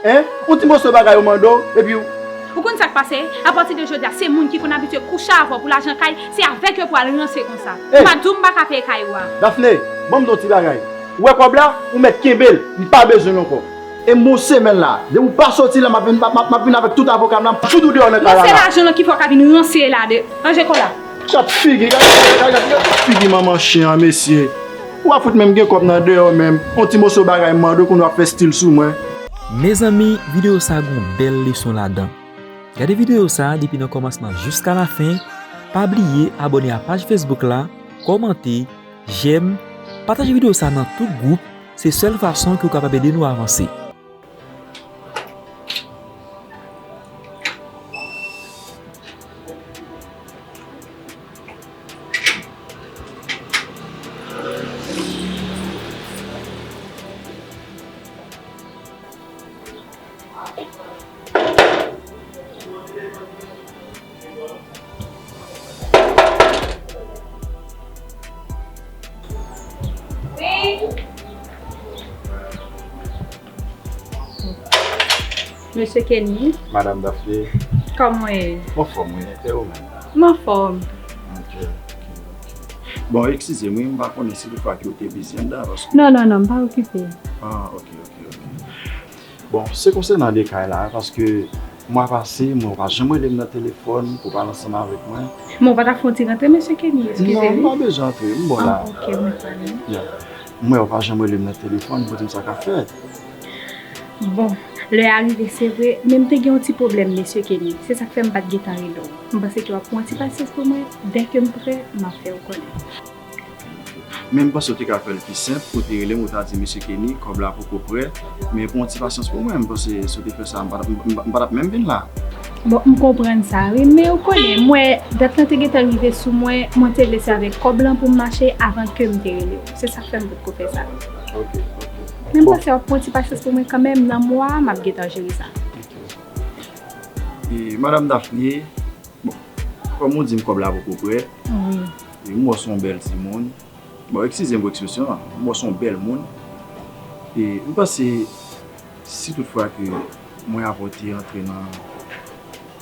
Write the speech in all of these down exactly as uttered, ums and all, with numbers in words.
Hein? Yon ti moso bagay yo mande w, epi w... Ou konn sa k pase? Apati de jodi a, se moun ki konn abitye kouche avè w pou lajan kay, se avèk yo pou al ranse konsa. Hey! M pa di w m pa ka peye kay ou a. Daphné, ban m di w yon ti bagay. Ou wè kòb la? Ou mèt kenbe l. M pa bezwen l ankò. E m gon semèn la. Depi w pa soti la, m ap vin, m ap, m ap, m ap vin avèk tout avoka m la, m ap fout ou deyò nan kay la. Non, se lajan lan ki fè w ka vin ranse la de. Ranje kò la. Gad figi, gad, gad, gad, gad figi manman chen an, mesye. Ou pa fout menm gen kòb nan deyò menm. Yon ti moso bagay m mande w, kounye w ap fè stil sou mwen. Mezanmi, videyo sa gon bèl leson ladan. Gade videyo sa depi nan kòmansman jiska lafen. Pa bliye abòne a paj Facebook la, kòmante, jèm, pataje videyo sa nan tout gwoup. Se sèl fason ke w kapab ede nou avanse. Wi. Mesye Kenny. Madam Daphné. Kòman w ye? M anfòm, wi. E ou menm? M anfòm. Ok, ok, ok. Bon, eskize m, wi, m pa konnen si toutfwa ke w te bizi anndan, paske... Non, non, non, m pa okipe. Ah, ok, ok, ok. Bon, se konsènan de kay la, paske mwa pase, mwen, ou pa janm rele m nan telefòn pou pale ansanm avèk mwen. Men w pa ta fè yon ti rantre, mesye Kenny, eskize m. Non, m pa bezwen antre, m bon la. Ah, ok, mwen pale. Yeah. M wè ou pa janm rele m nan telefòn pou di m sa k ap fèt. Bon, lè a rive, se vre, men m te gen yon ti pwoblèm, mesye Kenny. Se sa k fè m pa t gentan rele w. M panse ke w ap pran yon ti pasyans pou mwen. Dèke m prè, m ap fè w konnen. Men m panse w te ka fè l pi senp, ou te rele m, ou ta di, "Mesye Kenny, kòb la poko prè, men pran yon ti pasyans pou mwen." M panse si w te fè sa, m pa t ap, m, m, m pa t ap menm vin la. Bon, m konprann sa, wi, men ou konnen, m wè dat lan te gentan rive sou mwen, mwen te vle se avèk kòb lan pou m mache avan ke m te rele w. Se sa k fè m potko fè sa. Ok, ok. Men m panse w ap pran yon ti pasyans pou mwen kanmenm, nan mwa a, m ap gentan jere sa. Ok. E, Madam Daphné, bon, kòm ou di m kòb la poko prè, wi, e m wè w se yon bèl timoun. Bon, eskize m pou ekspresyon an, m wè w se yon bèl moun. E m panse, si toutfwa ke mwen avè w te antre nan,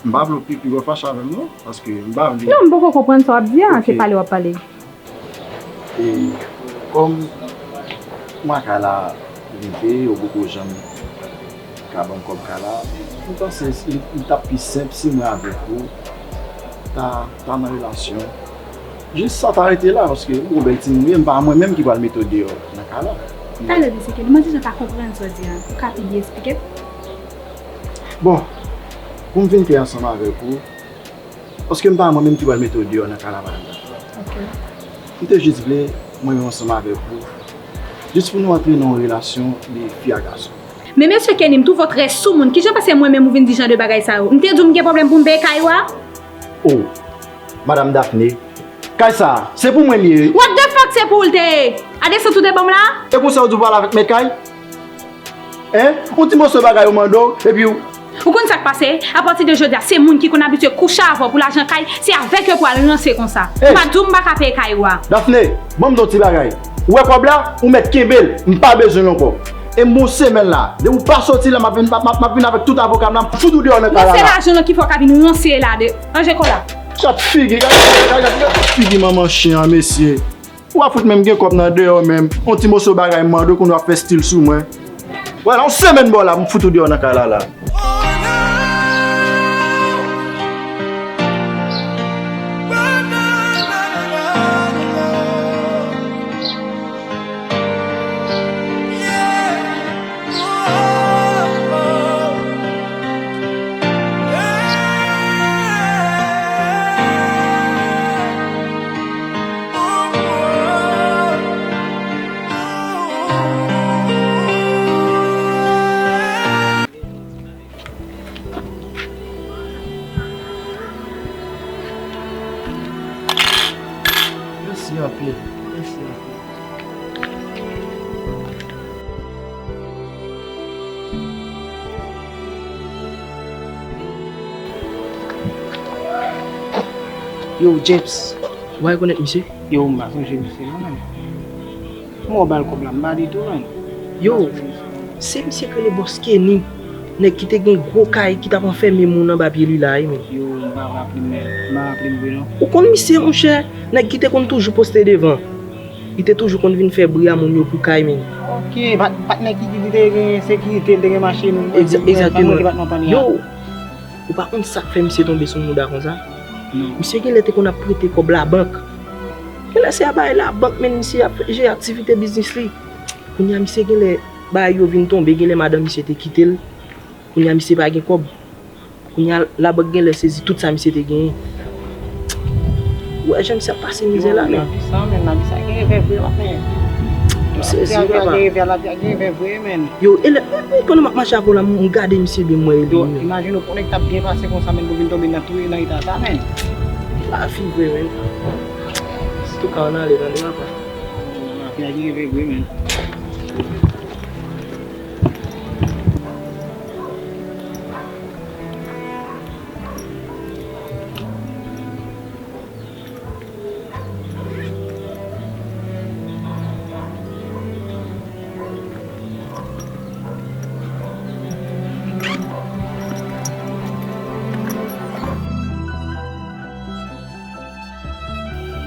m pa vle w pi, pi gwo fache avè m, non, paske m pa vle. Non, m poko konprann sa w ap di a, se pale w ap pale. E kòm mwa kay la rive, yo poko janm ka ban m kòb kay la, m panse li, li t ap pi senp si mwen avèk ou ta, ta nan relasyon. Jis sa ta rete la, paske m gon bèl timoun, m pa mwen menm ki pral mete w deyò nan kay la. Talè, mesye Kenny, mwen deja pa konprann sa w di a. Ou ka pi byen eksplike m? Bon, pou m vin klè ansanm avèk ou, paske m pa mwen menm ki pral mete w deyò nan kay la, madanm Daphné. Ok. M te jis vle mwen menm ansanm avèk ou, jis pou nou antre nan yon relasyon de fi a gason. Men mesye Kenny, m twouve w trè soumoun. Kijan w panse mwen menm ou vin di jan de bagay sa yo? M te di w m gen pwoblèm pou m peye kay ou a? Oh, madanm Daphné, kay sa a, se pou mwen li ye. What the fuck se pou w l te ye? A desant ou te ban m la? E konsa w di w pale avèk mèt kay? Hein? Yon ti moso bagay yo mande w, epi w... Ou konn sa k pase? Apati de jodi a, se moun ki konn abitye kouche avè w pou lajan kay, se avèk yo pou al ranse konsa. Hey! M pa di w m pa ka peye kay ou a. Daphné, ban m di w yon ti bagay. Ou wè kòb la? Ou mèt kenbe l. M pa bezwen l ankò. E m gon semèn la. Depi w pa soti la, m ap vin, m ap, m ap, m ap vin avèk tout avoka m la, m ap fout ou deyò nan kay la. Non, se lajan lan ki fè w ka vin ranse la de. Ranje kò la. Gad figi, gad, gad, gad, gad figi manman chen an, mesye. Ou pa fout menm gen kòb nan deyò menm. Yon ti moso bagay m mande w, kounye w ap fè stil sou mwen. Wè la, yon semèn bò la, m fout ou deyò nan kay la la. Mèsi anpil. Mèsi anpil. Yo, James, ou pa rekonèt misye? Yo, m pa sonje misye non, menm. Mwen ba l kòb la, m pa di tou, menm. Yo, se misye k rele Bòs Kenny. Nèg ki te gen gwo kay ki t ap anfèmen moun anba pye li la, wi, men. Yo, m pa raple m, men. M pa raple m vre, non. Ou konn misye, monchè? Nèg ki te konn toujou poste devan. Li te toujou konn vin fè bri a moun yo pou kay, men. Ok, pat, patnè ki di li te gen sekirite, li te gen machin, Egza-, egzakteman. Yo, ou pa konn sa k fè misye tonbe sou mouda konsa? Non. Misye genlè te konn ap prete kòb labank. Genlè se a bay labank, men misye ap jere aktivite biznis li. Kounye a, misye genlè bagay yo vin tonbe, genlè madanm misye te kite l. Kounye a, misye pa gen kòb. Kounye a, labank genlè sezi tout sa misye te genyen. Ou wè jan misye ap pase mizè la, men. Lavi sa, men, lavi sa gen revè vre, patnè. M sezi, papa. Lavi a gen revè, lavi a gen revè vre, men. Yo, e lè, e, e, pandan m ap mache avè w la, m, m gade misye byen, m wè e li menm. Yo, imajine w, pou nèg t ap byen pase konsa, men, pou vin tonbe nan tou, nan eta sa, men. Lavi vre, men. Antouka, ann ale, tande, papa. Lavi a gen revè vre, men.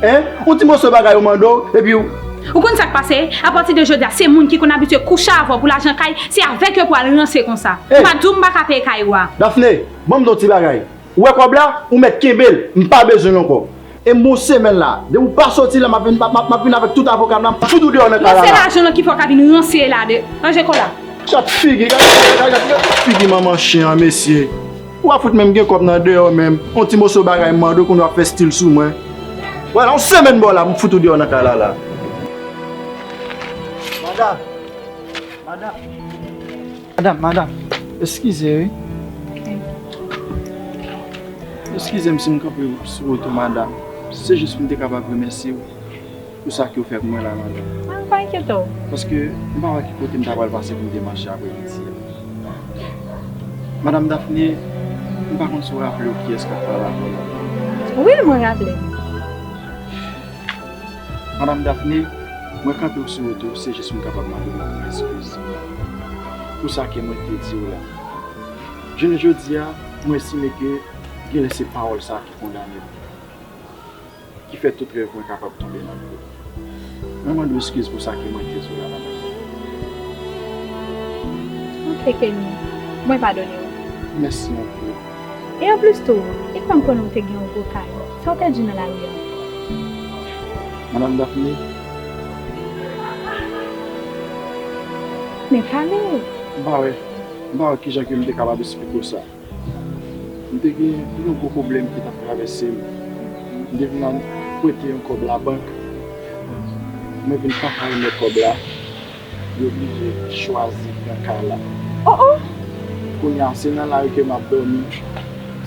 Hein? Yon ti moso bagay yo mande w, epi w... Ou konn sa k pase? Apati de jodi a, se moun ki konn abitye kouche avè w pou lajan kay, se avèk yo pou al ranse konsa. Hey! M pa di w m pa ka peye kay ou a. Daphné, ban m di w yon ti bagay. Ou wè kòb la, ou mèt kenbe l, m pa bezwen l ankò. E m gon semèn la, depi w pa soti la, m ap vin, m ap, m ap, m ap vin avèk tout avoka m la, m fout ou deyò nan kay la. Men se lajan w ki fè w ka vin ranse la de. Ranje kò la. Gad figi, gad, gad, gad, gad figi manman chen an, mesye. Ou pa fout menm gen kòb nan deyò menm. Yon ti moso bagay m mande w, kounye w ap fè stil sou mwen. Wè la, yon semèn bò la, m fout ou deyò nan kay la la. Madanm, madanm. Madanm, madanm, eskize wi. Eskize m si m kanpe sou wout ou, madanm. Se jis pou m te kapab remèsye w pou sa ke w fè pou mwen la, madanm. Mwen pa enkyete w. Paske m pa wè ki kote m ta pral pase pou m te mache apremidi a. Madanm Daphné, m pa konn si w raple w kiyès k ap pale avè w la. Wi, mwen raple m. Madanm Daphné, mwen kanpe w sou wout ou, se jis pou m kapab mande w yon eskiz pou sa ke mwen te di w la. Jounen jodi a, mwen estime ke genlè se pawòl sa a ki kondane m, ki fè tout rèv mwen kapab tonbe nan dlo. Mwen mande w eskiz pou sa ke mwen te di w la, madanm. Ok, Kenny. Mwen padone w. Mèsi anpil. E anplis tou, e kòm konnen w te gen yon gwo kay, sa w pèdi nan lari a? Madanm Daphné. Men pale! M pa wè, m pa wè kijan ke m te kapab esplike w sa. M te gen yon gwo pwoblèm ki t ap travèse m. M te vin al prete yon kòb labank. Mwen vin pa ka remèt kòb la. Yo oblije chwazi pran kay la. Oh, oh! Kounye a, se nan lari ke m ap dòmi.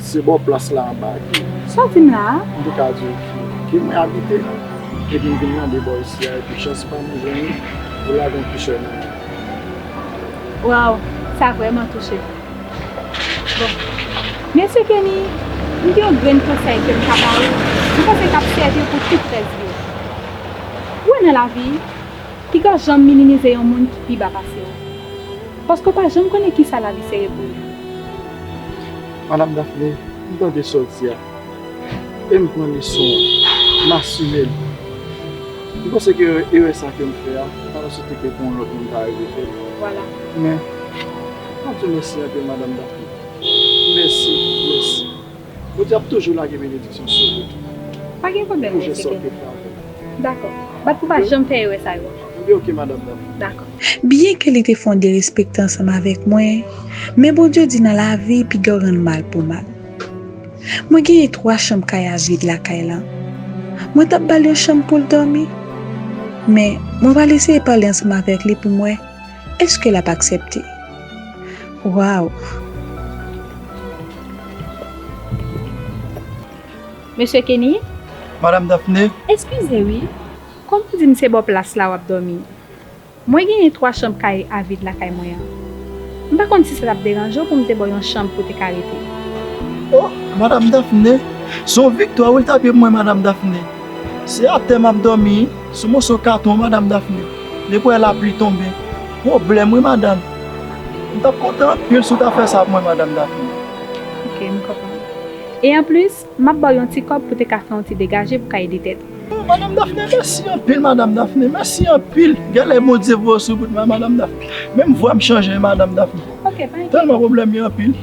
Se bò plas la anba ke... Sa w di m la a? M te ka di w ki, ke mwen abite. Epi m vin nan de bò isi a, epi chans pa m, m jwenn ou, ou lage yon kichòy nan men m. Waw, sa vrèman touche m. Bon, mesye Kenny, m gen yon grenn konsèy ke m ka ba ou, m panse k ap sèvi w pou tout rès vi w. Ou wè nan lavi, piga w janm minimize yon moun ki pi ba pase w. Paske w pa janm konnen kisa lavi sere pou ou. Madanm Daphné, m tande sa w di a. E m pran leson an, m asime l. M panse ke erè sa ke m fè a, m pa ta swete ke pou yon lòt moun ta rive fè l. Vwala. Men, m ap di w mèsi anpil, Madanm Daphné. Mèsi, mèsi. Bondye ap toujou lage benediksyon sou ou. Pa gen pwoblèm, mesye Kenny. Pou jès sa w te fè avè m. Dakò. Bat pou pa janm fè erè sa yo ankò. Ebyen, oke, Madanm Daphné. Dakò. Byenke li te fè yon derespekte ansanm avèk mwen, men Bondye di nan lavi, piga w rann mal pou mal. Mwen genyen twa chanm kay a vid lakay lan. Mwen t ap ba l yon chanm pou l dòmi. Men, mwen pral eseye pale ansanm avèk li pou m wè èske l ap aksepte. Waw! Mesye Kenny? Madanm Daphné? Eskize wi. Kòm ou di m se bò plas la w ap dòmi. Mwen genyen twa chanm kay a vid lakay mwen an. M pa konn si sa t ap deranje w pou m te ba w yon chanm pou w te ka rete. Oh, Madanm Daphné, se yon viktwa wi l t ap ye pou mwen, Madanm Daphné. Se atè m ap dòmi, sou moso katon, Madanm Daphné. Depi w wè lapli tonbe. Pwoblèm wi, madanm. M t ap kontan anpil si w ta fè sa pou mwen, Madanm Daphné. Ok, m konprann. E anplis, m ap ba w yon ti kòb pou te ka fè yon ti degaje pou ka ede tèt ou. Oh, Madanm Daphné, mèsi anpil, Madanm Daphné. Mèsi anpil. Genlè Bondye voye w sou wout mwen, Madanm Daphné. Menm vwa m chanje, Madanm Daphné. Ok, pa enkyete. Tèlman pwoblèm yo anpil.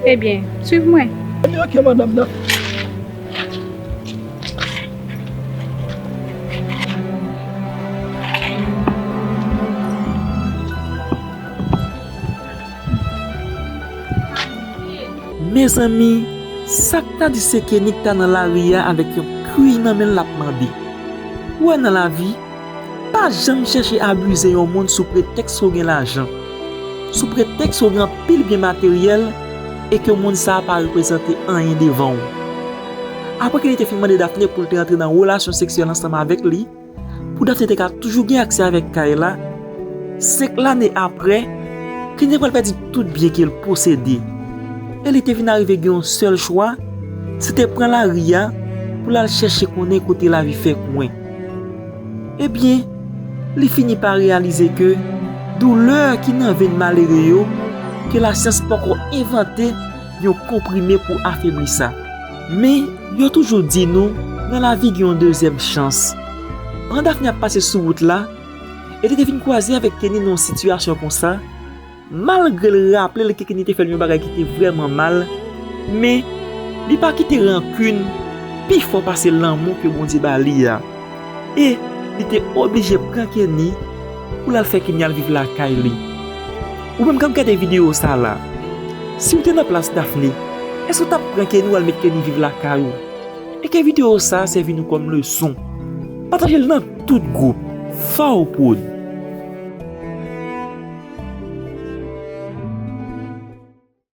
Ebyen, swiv mwen. Ebyen, ok, Madanm Daphné. Mezanmi, sa k ta di se Kenny k ta nan lari a avèk yon kwiy nan men l l ap mande. Ou wè nan lavi, pa janm chèche abize yon moun sou pretèks ke w gen lajan, sou pretèks ke w gen anpil byen materyèl e ke moun sa a pa reprezante anyen devan w. Apre Kenny te fin mande Daphné pou l te rantre nan relasyon seksyèl ansanm avèk li, pou Daphné te ka toujou gen aksè avèk Kayla, senk lane apre, Kenny te pral pèdi tout byen ke l posede. E li te vin arive gen yon sèl chwa, se te pran lari a pou l al chèche konnen kote lavi fè kwen. Ebyen, li fini pa reyalize ke doulè ki nan venn malere yo, ke lasyans poko envante yon konprime pou afebli sa. Men, yo toujou di nou, nan lavi gen yon dezyèm chans. Pandan Daphné ap pase sou wout la, e li te vin kwaze avèk Kenny nan yon sitiyasyon konsa, malgre l raple l ke Kenny te fè l yon bagay ki te vrèman mal, men li pa kite rankin pi fò pase lanmou ke Bondye ba li a. E li te oblije pran Kenny pou l al fè Kenny al viv lakay li. Ou menm k ap gade videyo sa la, si w te nan plas Daphné, èske w t ap pran Kenny w al met Kenny viv lakay ou? E ke videyo sa a sèvi nou kòm leson. Pataje l nan tout gwoup. Faw Prod.